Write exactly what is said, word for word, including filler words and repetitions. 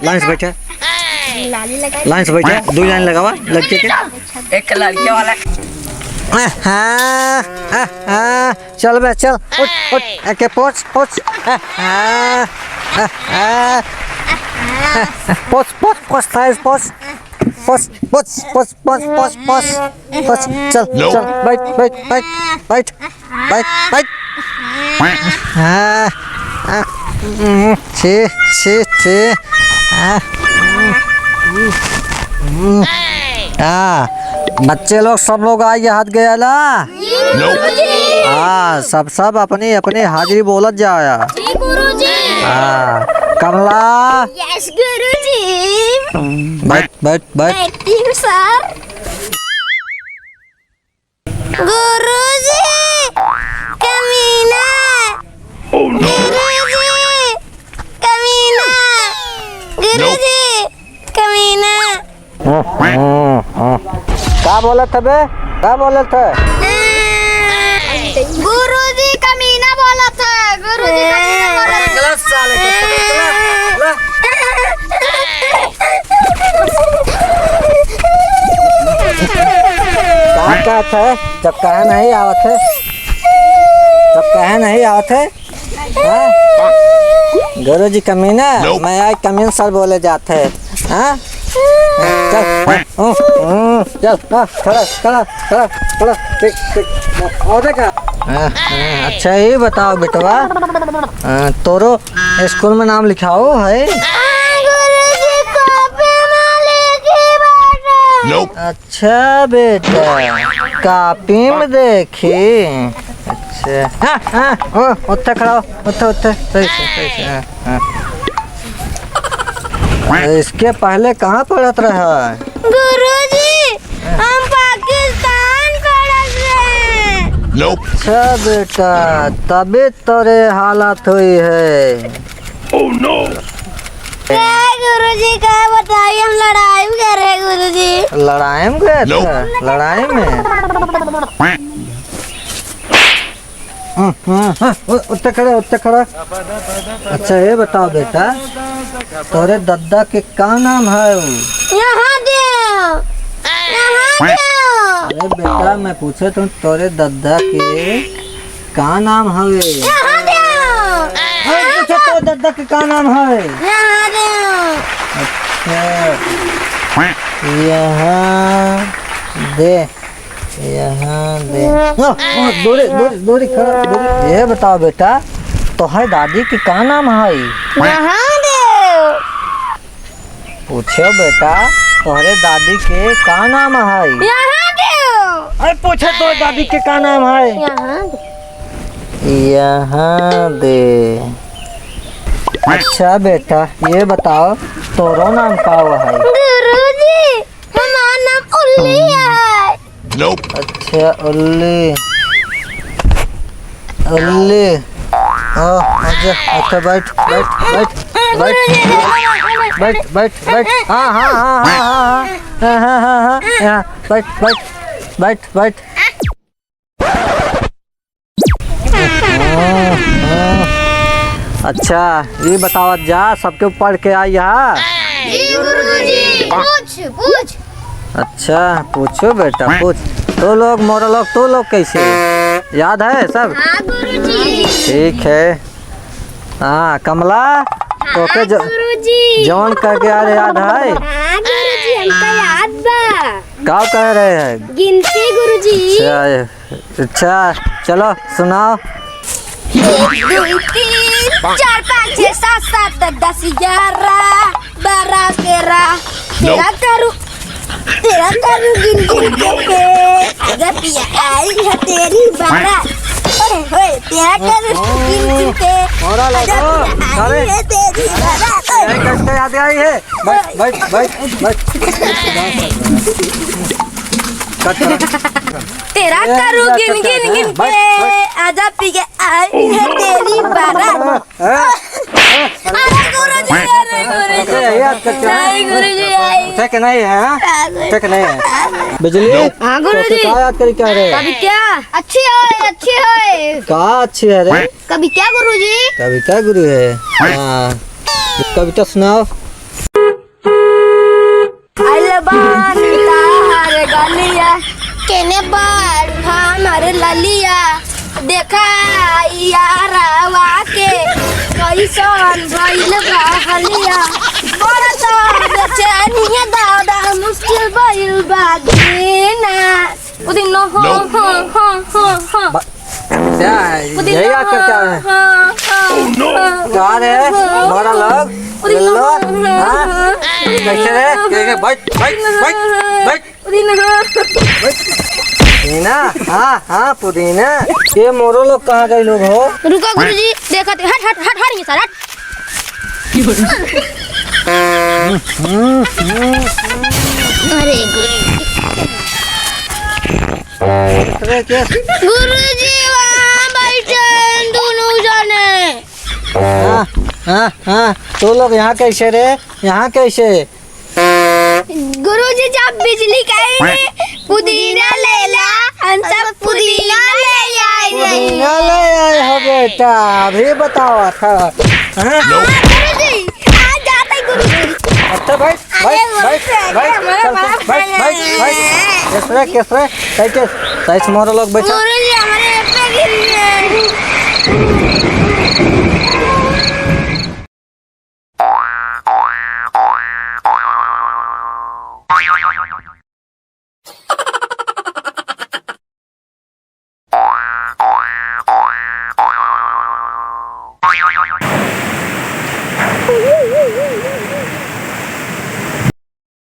लाइन से बैठे। लाइन से बैठे, दो लाइन लगावा, लड़के के। एक लड़के वाला। आहा, आहा, चल बे, चल, उठ, उठ, एके पोछ, पोछ, आहा, आहा, पोछ, पोछ, पोछ, थाइस पोछ, पोछ, पोछ, पोछ, चल, चल, बैठ, बैठ, बैठ, बैठ। बैठ, बैठ। हाँ, हाँ, उम, छी, छी, छी। हाँ, उम, उम, उम। हाँ, बच्चे लोग, सब लोग आइए, हाथ गया ला। हाँ, सब, सब अपनी, अपनी हाजिरी बोलत जाया। जी, गुरुजी। हाँ, कमला। Yes, गुरुजी। बैठ, बैठ, बैठ। Thank you, sir। गुरुजी, कमीना। Oh, no। गुरुजी, कमीना। गुरुजी, कमीना। का बोलत है बे? का बोलत है? गुरुजी, कमीना बोलत है। गुरुजी, कमीना बोलत है। गलत साले को पकड़ के ला, ला। का कहत है? जब कहे नहीं आवत है, जब कहे नहीं आवत है, हाँ? गुरुजी कमीना, मैं आज कमीन सर बोले जात है, हाँ? चल, हाँ, हम्म, हम्म, चल, हाँ, खड़ा, खड़ा, खड़ा, खड़ा, ठीक, ठीक, और देखा? हाँ, हाँ, अच्छा, ये बताओ बेटवा, हाँ, तोरो स्कूल में नाम लिखाओ है? हाँ, गुरुजी, कॉपी में लिखी बाटे। अच्छा बेटा, कॉपी में देखी। अच्छा, हाँ, हाँ, ओ, उत्थे खड़ा हो, उत्थे, उत्थे, सही से, सही से, हाँ, हाँ। अरे, इसके पहले कहाँ पढ़त रहा? गुरुजी, हम पाकिस्तान पढ़त रहे। अच्छा बेटा, तबे तोरे हालत हुई है। Oh no! का गुरुजी, का बताई, हम लड़ाई में गए रहे गुरुजी। लड़ाई में गए थे? लड़ाई में? हम्म, हम्म, हाँ, उ-, उत्ते खड़ा, उत्ते खड़ा। अच्छा, ये बताओ बेटा, तोरे दद्दा के का नाम है? यहाँ देव, यहाँ देव। अरे बेटा, मैं पूछे तो तोरे दद्दा के का नाम हवे? यहाँ देव। अरे पूछे तो दद्दा के का नाम हवे? यहाँ देव। अच्छा। यहाँ दे। यहाँ दे। हाँ, हाँ, दूरी, दूरी, दूरी खड़ा, दूरी। ये बताओ बेटा, तोहरे दादी के का नाम है? यहाँ देव। पूछो बेटा, तोहरे दादी के का नाम है? यहाँ देव। अरे पूछे तोहरे दादी के का नाम है? यहाँ देव। यहाँ दे। अच्छा बेटा, ये बताओ, तोरो नाम का है? गुरुजी, हमार नाम उल्ली है। अच्छा, उल्ली। उल्ली। आ, आजा, अच्छा, बैठ, बैठ, बैठ, बैठ। बैठ, बैठ, बैठ। हाँ, हाँ, हाँ। हाँ, हाँ, हाँ, हाँ। यहाँ, बैठ, बैठ, बैठ, बैठ। अच्छा, ये बतावत जा, सबके पढ़ के आई यहाँ। जी गुरुजी, पूछ, पूछ। अच्छा, पूछो बेटा, पूछ। तो लोग, मोरा लोग, तो लोग कैसे? याद है सब? हाँ गुरुजी। ठीक है। हाँ, कमला, हाँ तोके ज-, गुरुजी। जौन करके आ रहे, याद है? हाँ गुरुजी, हमका याद बा। का कह रहे हैं? गिनती गुरुजी। अच्छा, अच्छा, चलो सुनाओ। एक, दुई, तीन, चार, पाँच, छः, सात, सात, दस, ग्यारह, बारह, तेरह, तेरह करू, तेरह करू गिन गिन के, आजा पिया आई है तेरी बारात। ओए होए, तेरह करू गिन गिन के, आजा पिया आई है तेरी बारात। ओए। कैसे याद आई है? बैठ, बैठ, बैठ, बैठ। कट, कट। तेरा ए, करू गिन गिन गिन के, आजा पी के आई है तेरी बारात। अरे गुरुजी, अरे गुरुजी। नहीं गुरुजी, आई। ठीक नहीं है, हाँ? ठीक नहीं है। बिजली? हाँ गुरुजी। तो क्या याद करी क्या रे? कविता। अच्छी है, अच्छी है। का अच्छी है रे? कविता गुरुजी। कविता गुरु है। हाँ। कविता सुनाओ। बानी तोहर गलिया, केने बाड़ू हमर ललिया, देखा यारवा के कैसन भइल बा हलिया, बड़ा तो बेचैनिया दादा मुश्किल भइल बा जीना। पुदीना, हाँ, हाँ, हाँ, हाँ, हाँ। बा-, क्या है? पुदीना, यही आपका क्या है? हाँ, हाँ, हाँ। क्या रे? हाँ, बड़ा लोग? पुदीना, लो, हाँ, हाँ? हाँ। कैसे रे? कैसे? बैठ, बैठ, बैठ, बैठ। पुदीना, हाँ। पुदीना, हाँ, हाँ, पुदीना। ये मोरो लोग कहाँ गए लोग हो? रुको गुरुजी, देखत, हट, हट, हट, हट, ये सारा, हट। अरे गुरुजी। अरे, क्या? गुरुजी, वहाँ बैठे हैं दोनों जने। हाँ, हाँ, हाँ, तू लोग यहाँ कैसे रे? यहाँ कैसे? गुरुजी, जब बिजली कही, पुदीना ले ला, हम सब पुदीना ले आए रही। पुदीना ले आए हो बेटा, अभी बतावा था। हाँ? हाँ, गुरुजी, आ जाते गुरुजी। अच्छा, बैठ, अरे, बैठ, बैठ, गुरुजी, बैठ, हमारा चल, चल, बाप बैठ, है। बैठ, बैठ। कैसे रे, कैसे रे? कैसे? कैसे मोरो लोग बैठा? गुरुजी, हमारे पे गिर गए।